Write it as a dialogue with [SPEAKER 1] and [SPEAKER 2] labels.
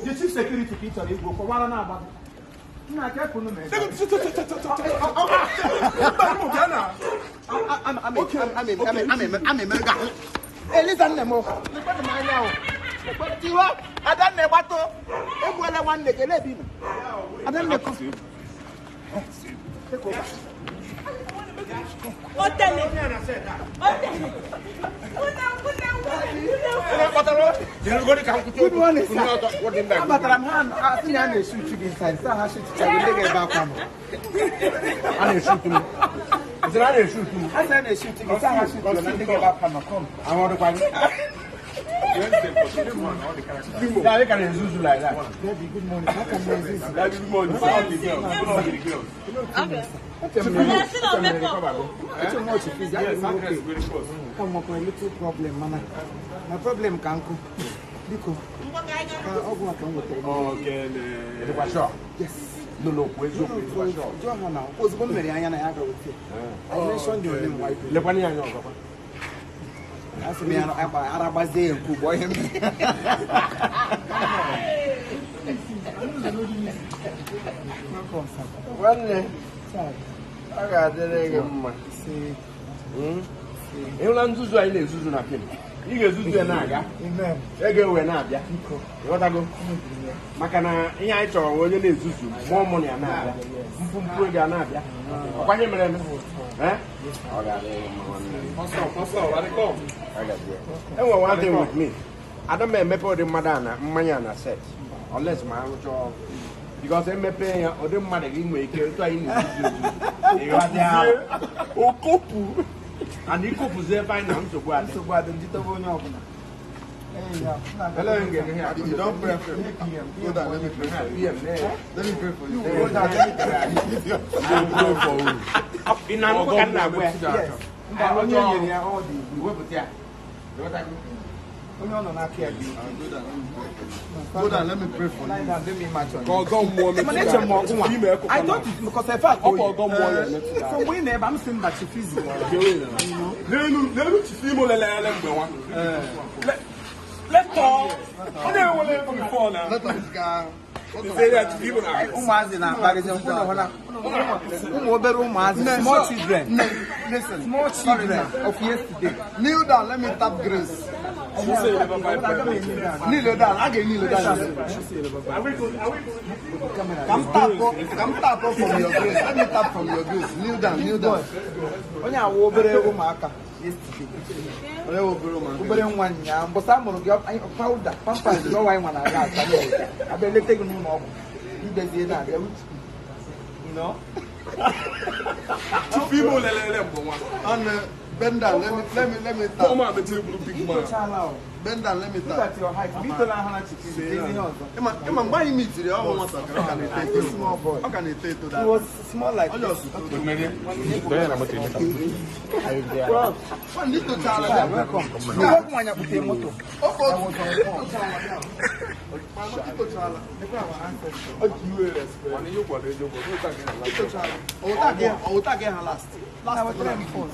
[SPEAKER 1] The chief security ka ị chọrọ igwu okwu gbara na-agba gị. Nna ka ekunu mere. Eliza nne m, lekwanụ m anya o. Tiwa, Adanne gbato. Egbuola nwanne gị, ele ebe ị nọ? Adanne kọ. Take over.
[SPEAKER 2] Ó tẹ̀lé. Ó tẹ̀lé. Una, una, una, una.
[SPEAKER 1] Good morning, sir. Abatara m ha asị na a na-eshi uchu gị inside. Sị ha shichicha gị ndị ga-ebe akwa m.
[SPEAKER 3] A na-eshutu m. Sị na a na-eshutu m.
[SPEAKER 1] Ha sị na na-eshi uchu gị, sị ha shichicha na ndị ga-ebe akwa m. Come.
[SPEAKER 3] Ahụ ọdịkwa gị? Yeah, they can zuzu like that.
[SPEAKER 1] Baby, good morning. How can you exist?
[SPEAKER 2] Okay. Una si na makeup.
[SPEAKER 1] Eche m ọchị fizi, adị m okay. Ka m nwekwara little problem, mana my problem ka nkụ. Biko, ka ọgwụ a ka m nwetara.
[SPEAKER 3] Ịdịkwa sure?
[SPEAKER 1] Yes.
[SPEAKER 3] No, kwuo eziokwu, ịdịkwa sure.
[SPEAKER 1] Jụọ ha na ozugbo m mere anya na ya ga-wete. I mentioned your name, wife.
[SPEAKER 3] Lekwana ya anya ọzọkwa.
[SPEAKER 1] Asị m ya ara gbazie ya nke ugbo ihe m. Welcome, sir.
[SPEAKER 3] Nwanne,
[SPEAKER 1] Sir,
[SPEAKER 3] ọ ga-adịrị gị mma.
[SPEAKER 1] say
[SPEAKER 3] Ị hụla nzuzu anyị na-ezuzu na fim? Ị ga-ezuzu ya na-aga.
[SPEAKER 1] amen.
[SPEAKER 3] Ego ewe na-abịa.
[SPEAKER 1] Biko,
[SPEAKER 3] Ịghọtago? Maka na ihe anyị chọrọ bụ onye na-ezuzu mụọ mụ na ya na-abịa. Mfumfu ego a na-abịa. Ọkwa ihe mere eme? Eh? Ọ ga-adịrị gị mma nwanne m. Ọ ga-adị. Enwere one thing with me. Ada m emepe ụdị mmadụ a na mmanya na set unless ma arụcha ọrụ because emepe ya ụdị mmadụ gị nwere ike otu anyị na-ezuzu ezuzu ịghọta okopu and ikopụzi ebe anyị na nsogbu adị.
[SPEAKER 1] Nsogbu adị njitebe onye ọbụla. Ee, ya, nna
[SPEAKER 3] Ele onye ga-enye ya?
[SPEAKER 4] You don't pray for me. Go down, let me pray for you.
[SPEAKER 3] PM, nee.
[SPEAKER 4] Let me pray for you.
[SPEAKER 3] Go down, let me pray for you. Ị na-anụkwa ka m na-agwa ya?
[SPEAKER 1] Yes. Mba, onye nyere ya ọ dị igwe.
[SPEAKER 3] Wepụta ya. Ịghọtago?
[SPEAKER 1] Onye ọ nọ n'aka ya dị
[SPEAKER 4] Go down, let me pray for you. Go down, let me pray for
[SPEAKER 1] Lie
[SPEAKER 4] you.
[SPEAKER 1] down, let me match on you.
[SPEAKER 5] Ọgọ mmụọ
[SPEAKER 1] Mana eche m ọgụ nwa. I thought it because efe a ka oyi.
[SPEAKER 5] Ọgọ mmụọ ya emetụ
[SPEAKER 1] So mgbe ị na-ebe a, m sị mba chi fizi.
[SPEAKER 5] n'elu n'elu chifu imo lelele mgbe nwa letọ ọ na-enwele ego bifọ na
[SPEAKER 4] Let us go.
[SPEAKER 5] ise ya chifu imo na
[SPEAKER 1] Ụmụazị na-akparịzi ụmụ ụmụ obere ụmụazị, small children.
[SPEAKER 4] Listen.
[SPEAKER 1] Small children of yesterday.
[SPEAKER 4] Kneel down, let me tap grace. Kneel down, I can kneel down. Come tap up from your grace. Let me tap from your grace. Kneel down, kneel down.
[SPEAKER 1] Onye awụ obere ụmụaka yesterday.
[SPEAKER 4] Onye wo bro man.
[SPEAKER 1] Obere nwa nyaa mbọsị a mụrụ gị pawuda pampas gị ọwa anyị nwa na-aga asa n'ụlọ. Abịa eleta gị n'ụlọ ọgwụ. Idezie na-abịa uche. You know?
[SPEAKER 5] chifu imo lelele mgbe nwa
[SPEAKER 4] And bend down, let me tap.
[SPEAKER 5] ụmụ abetiri bụrụ big man
[SPEAKER 1] Itochaala o.
[SPEAKER 4] Bend down, let me
[SPEAKER 1] Look
[SPEAKER 4] tap.
[SPEAKER 1] at your height. Bito na ahụ na chikizi. Ezi ihe ọzọ.
[SPEAKER 4] Ịma mgbe anyị mitiri ọ bụ nwatakịrị ọ ka na-eto eto.
[SPEAKER 1] Small boy.
[SPEAKER 4] Ọ ka na-eto eto
[SPEAKER 1] He was small like
[SPEAKER 4] Ọ
[SPEAKER 1] this.
[SPEAKER 4] just Nwanne itochaala bịa.
[SPEAKER 1] Welcome. Nwoke nwanyị kputere moto.
[SPEAKER 4] Ofe otu itochaala bịa. Mama itochaala. Itochaala. Ọwụta gị ha last. Last.
[SPEAKER 1] Na wetara m phone.